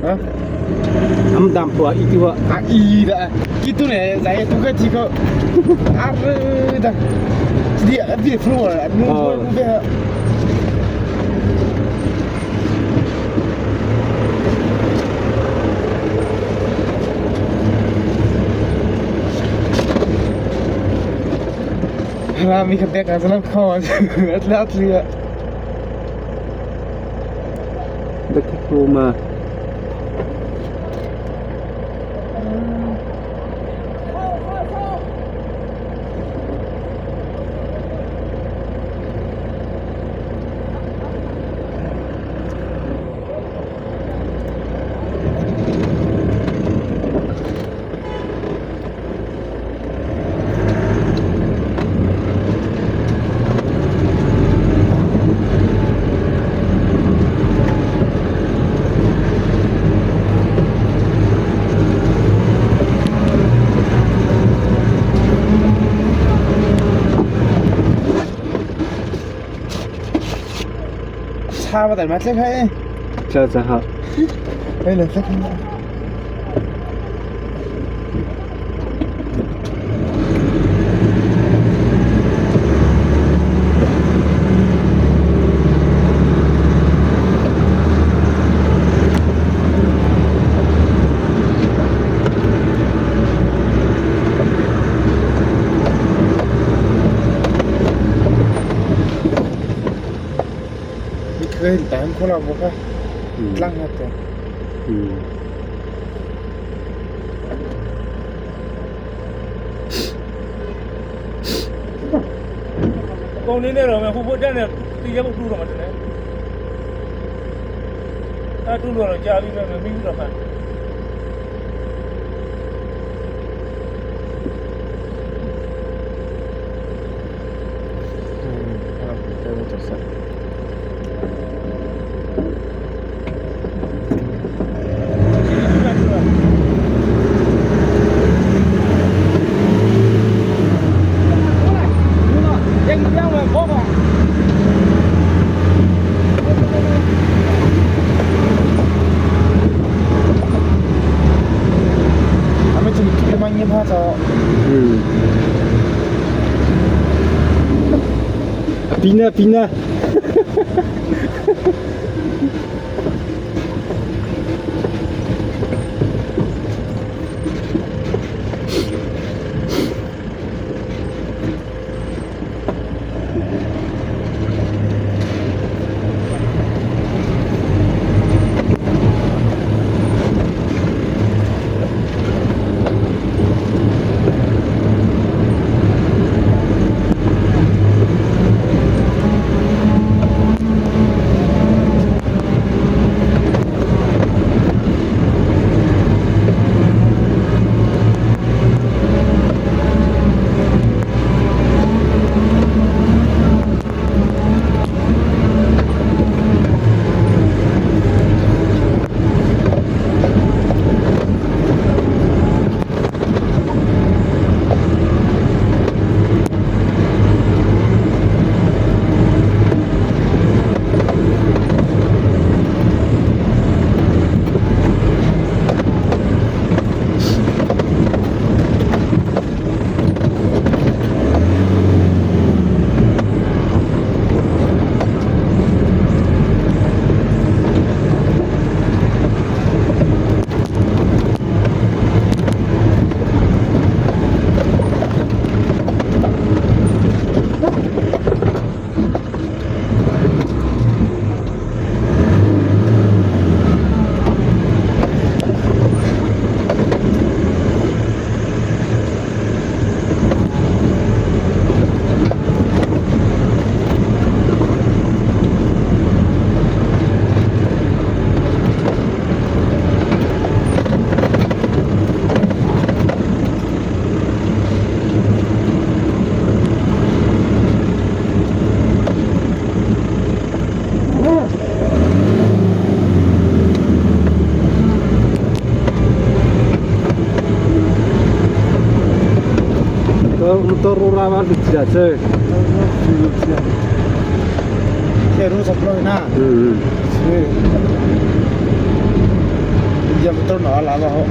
Am dam pua itu ah. Ah ida. Gitu ne saya tu ke ciko. Apa dah. Jadi dia keluar. Oh. Nunggu dia. Lami ka bek ah lam kho atla atli. Bek kuma. Sa ba dal ma tlek hai. Cha cha ha. Đây là tlek hai. เคยเห็นแต่คนเราบอกว่าตั้งมาแต่ อืม ပုံနေနဲ့တော့ဟိုဘုတ်တက်နဲ့တီးရဖို့တူတော့မှာတယ်အဲတူလို့တော့ကြာပြီပဲမပြီးဘူးတော့မှ อืมครับเดี๋ยวจะสั่ง အမေချင်ဒီမညဖာတော့ อืม Pina pina. Motor ora dijajah. แค่รู้สักหน่อยนะ อืม เออ Motor nó là vào.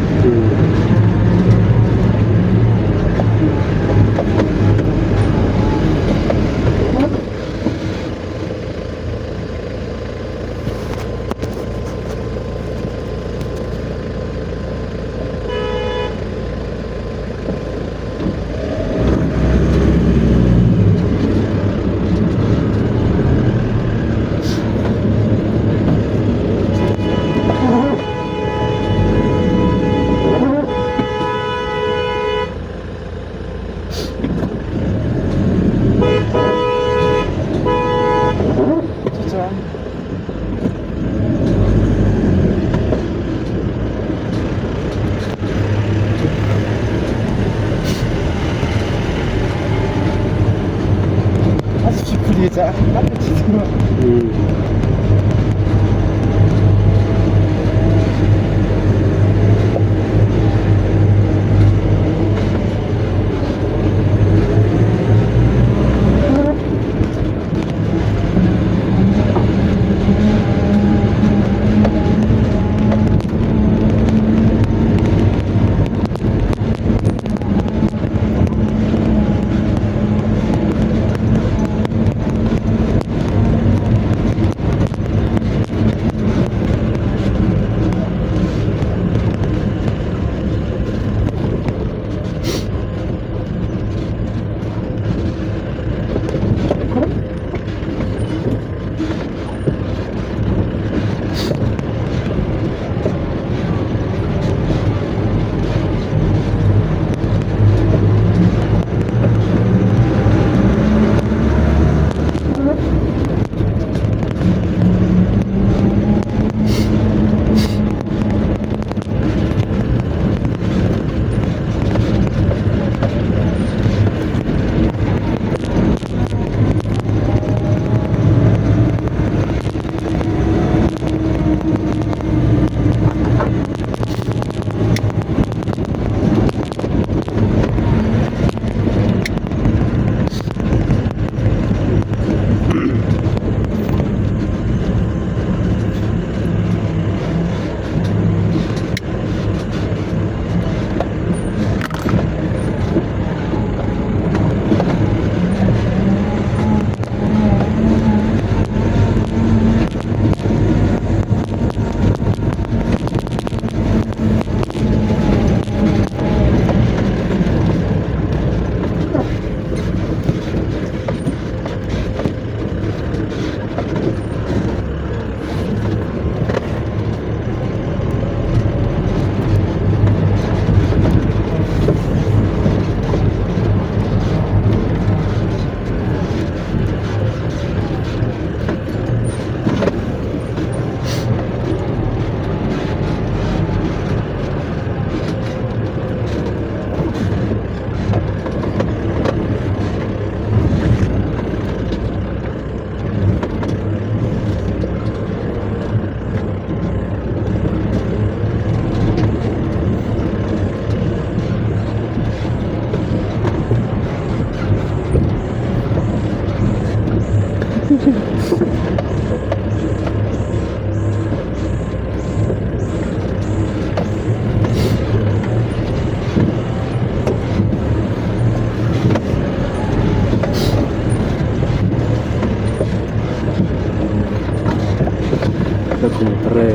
Tre,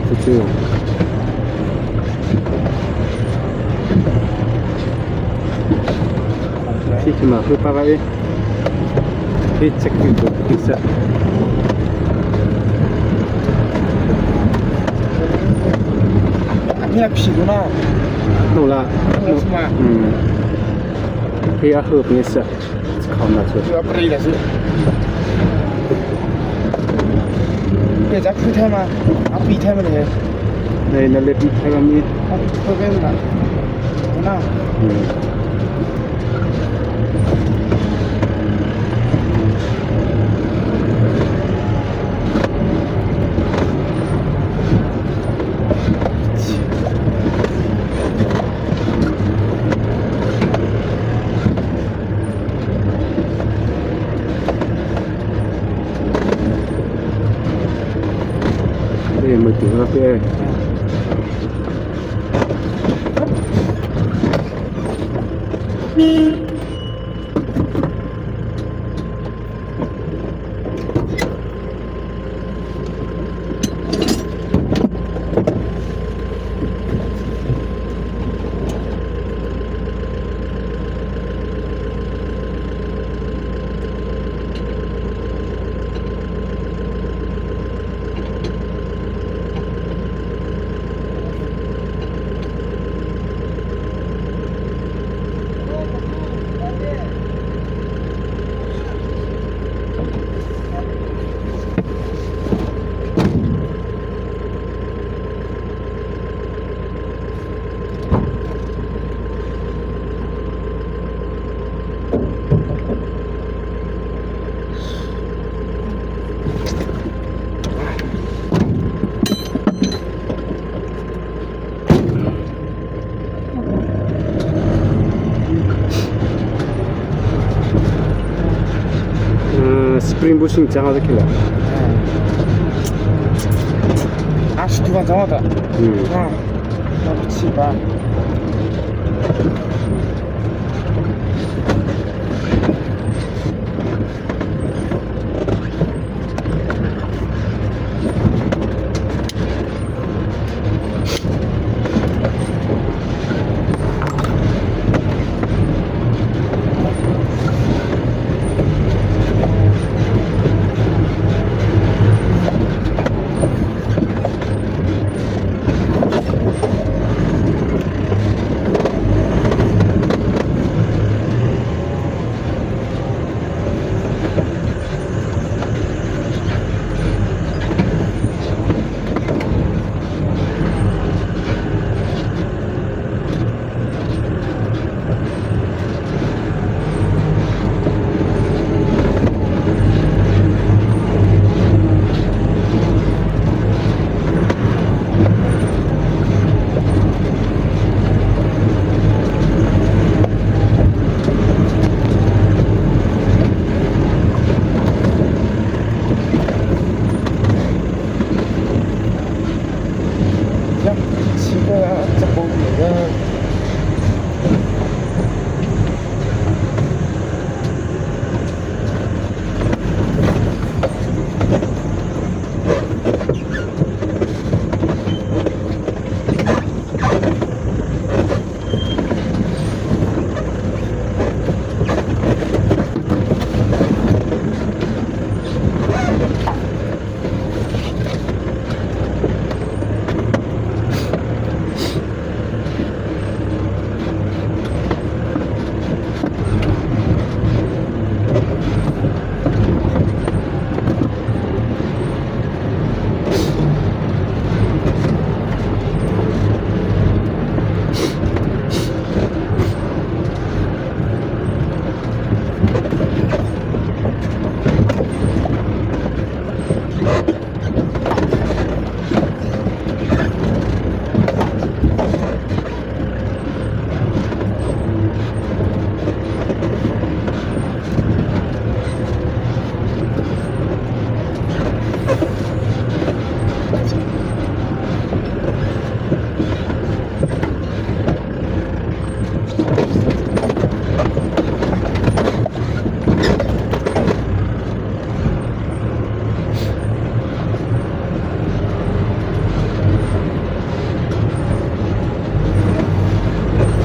tujuh. Khi mà cứ pa vậy khi check được bisa. Ini là Nổ là. Nổ. Khi ăn hợp như sao? Không là chưa. Beri là gì? Bây giờ cứ thêm mà, áo bị thêm mà này. Đây là lebih thêm ni. Áo cái này. Nào. Đây mười tiếng là cái. Spring bushing 장화도 킬러. 啊，是地方长的。 음. 啊，那不起吧？ 呀，七个这包那个。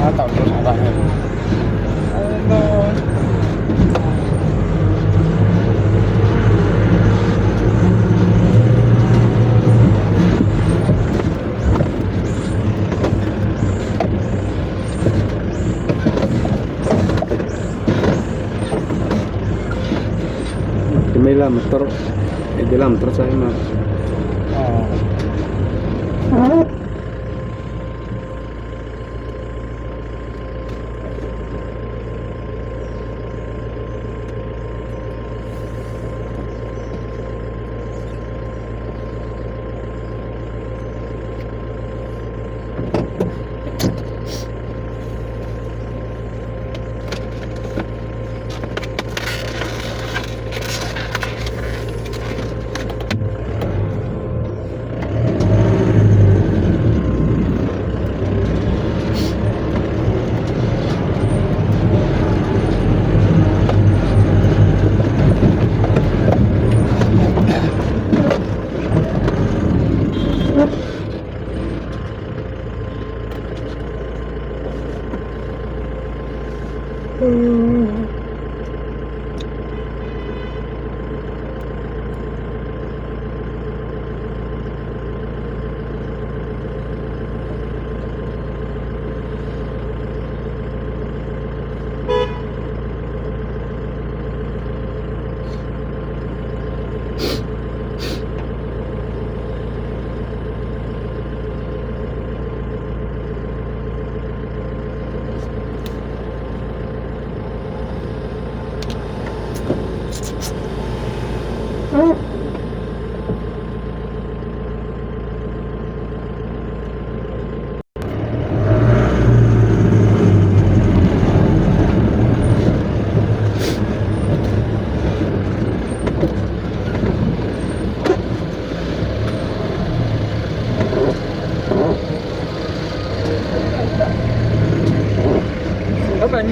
啊，到多少了？哎 May motor. Eh, di lang motor sa ima. 哦。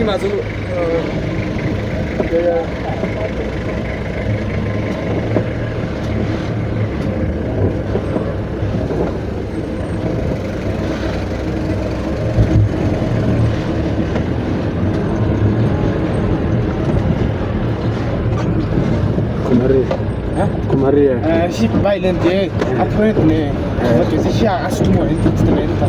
မှာဆိုလို့ဟို Kumari. ဟမ် Kumari. အဲရှိပိုင်လန်တဲ့အဖွင့်နေဘာလို့ရှိအစတူမောအင်တနေတာ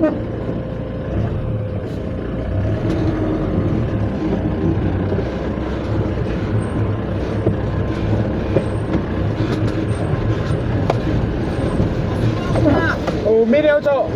哦，没料走。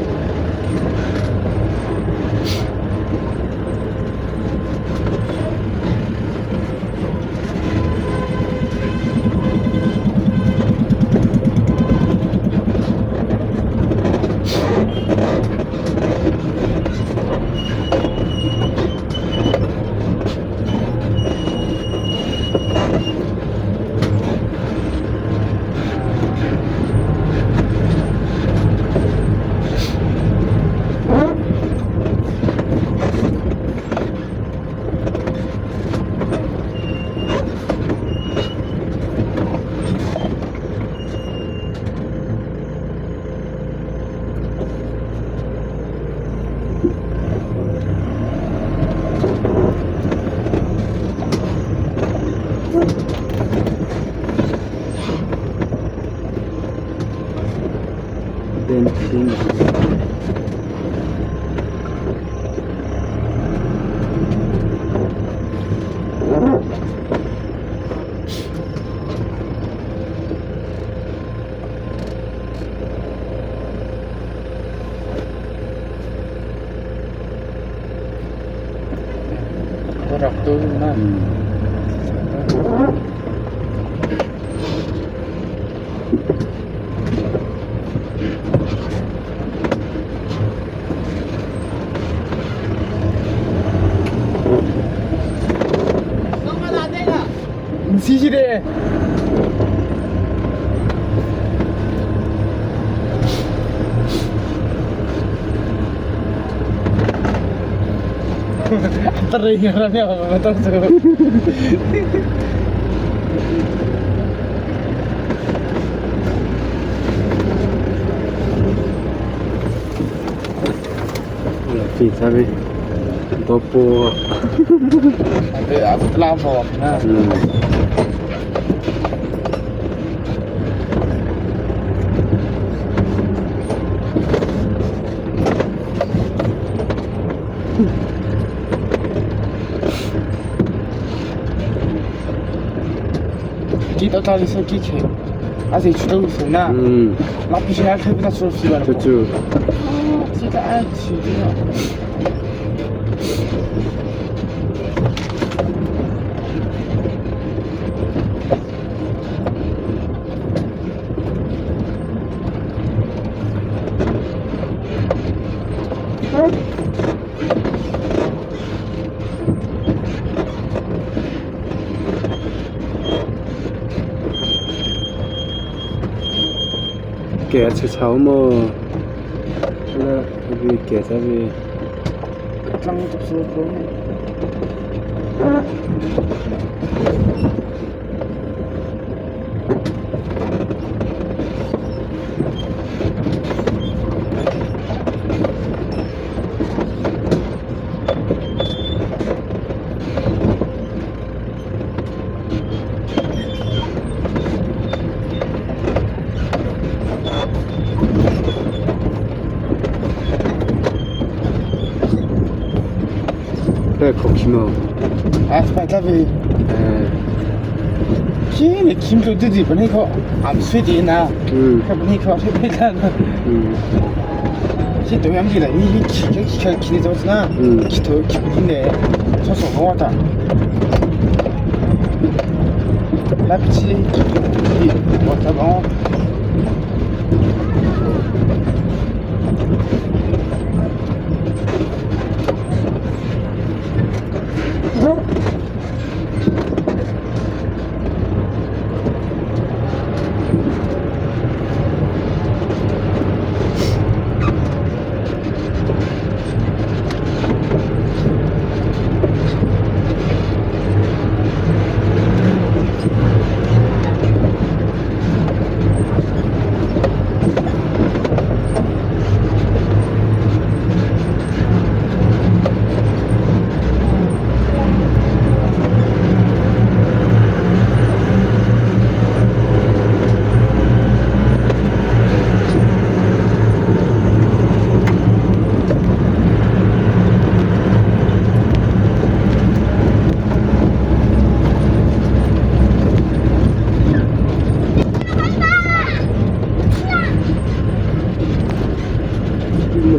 Den thin. Korak tu na. 시시래. Teringarannya apa betul tuh. Wala fi sabi. Topo. Aku telah na. Kita tali sa kike. Ase chudo na. Lapi siya tabi na chudo si ba. Chuchu. Kita a chi Kẻ chữ cháu mà là vì kẻ ra vì Tlang to so ko. Cái khóc mà 아, tabi. Ki ne kim to didi bani ko am sui na. Ka bani ko se pe ta. Si to yam ji la ni ki ki ki ki ni to na. Ki to ki ni ne. So so ko ta. La petit ki ki wa ta bon.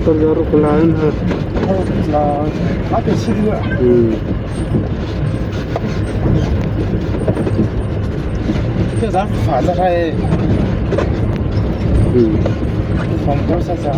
रुकला है ना। ला आ पे सीधी। 这咱反正还 放多少钱？